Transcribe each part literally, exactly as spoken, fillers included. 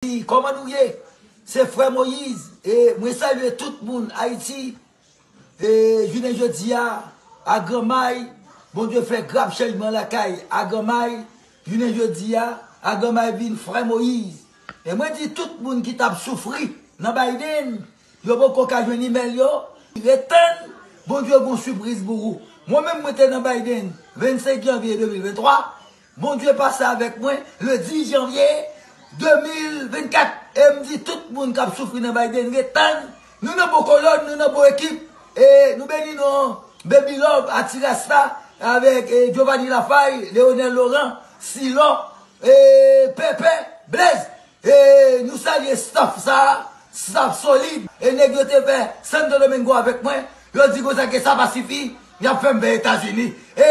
Kòman nou ye? Se frè Moyiz. E mwen salye tout moun Ayiti. E jounen jodi a, a Granmay, Bondye fè grap chanjman lakay a Granmay. Jounen jodi a, a Granmay vin frè Moyiz. E mwen di tout moun ki t ap soufri nan Biden, yo poko ka jwenn imèl yo, ret tann, Bondye gon sipriz pou ou. Mwen menm, mwen te nan Biden vennsenk janvye de mil venntwa. Bondye pase avèk mwen le dis janvye de mil vennkat. E m di tout moun k ap soufri nan Biden, ret tann. Nou nan bon kolòn, nou nan bon ekip. E nou beni non Baby Love, Ati Rasta, avèk e, Giovanni Lafaille, Leonel Laurent, Silò, e, Pepe, Blaze. E nou salye staff sa, staff solid. E nèg yo te fè Santo Domingo avèk mwen. Yo di konsa ke sa pa sifi, y ap fè m vè Etazini. E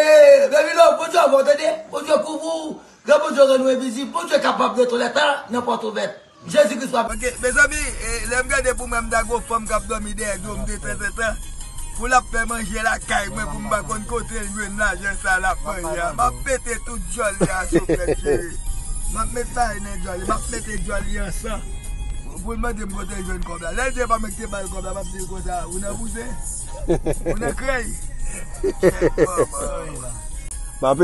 Baby Love, Bondye avè w, tande? Bondye kouvri w. Gran Bondye rann ou envizib. Bondye kapab retounen tan nan pòt ouvèt. Jezi Kris w ap. Ok, mezanmi, e, lè m gade pou mwen, m ta gon fanm k ap dòmi dèyè do m de tanzantan. Pou l ap fè manje lakay mwen, pou m pa konn kote l jwenn lajan sa l ap manje a. M ap pete tout djòl li a sou fèt, cheri. M ap met bagay nan djòl li, m ap mete djòl li an san. Pou l mande m kote l jwenn kòb la. Lè l di e pa mwen ki te ba l kòb la, m ap di l konsa, ou nan bouzen? Ou nan krèy? Chèk manman. M ap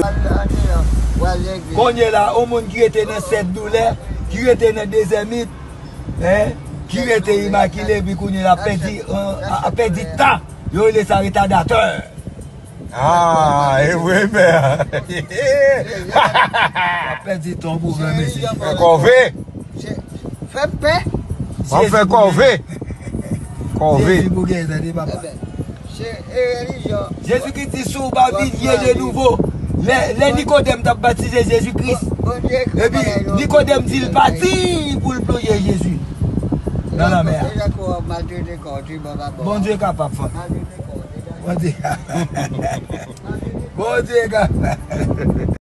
Kounye la, yon moun ki rete nan sèt doulè, ki rete nan dezèmit, en, ki rete imakile, epi kounye la ap pèdi, an, ap pèdi tan. Yo rele sa retadatè. Ah, e vre, mè. Ap pèdi tan pou gran mesye. Fè kòve. Fè m pè. W ap fè kòve. Kòve. Jezi pou gen tande, papa. Jezi ki di si w pa vin ye de nouvo. Lè, lè Nikodèm t ap batize Jezi Kris, epi Nikodèm di l pa diy pou l plonje Jezi nan lanmè a. Bondye kapab, fanmi. Bondye kapab. Bondye kapab.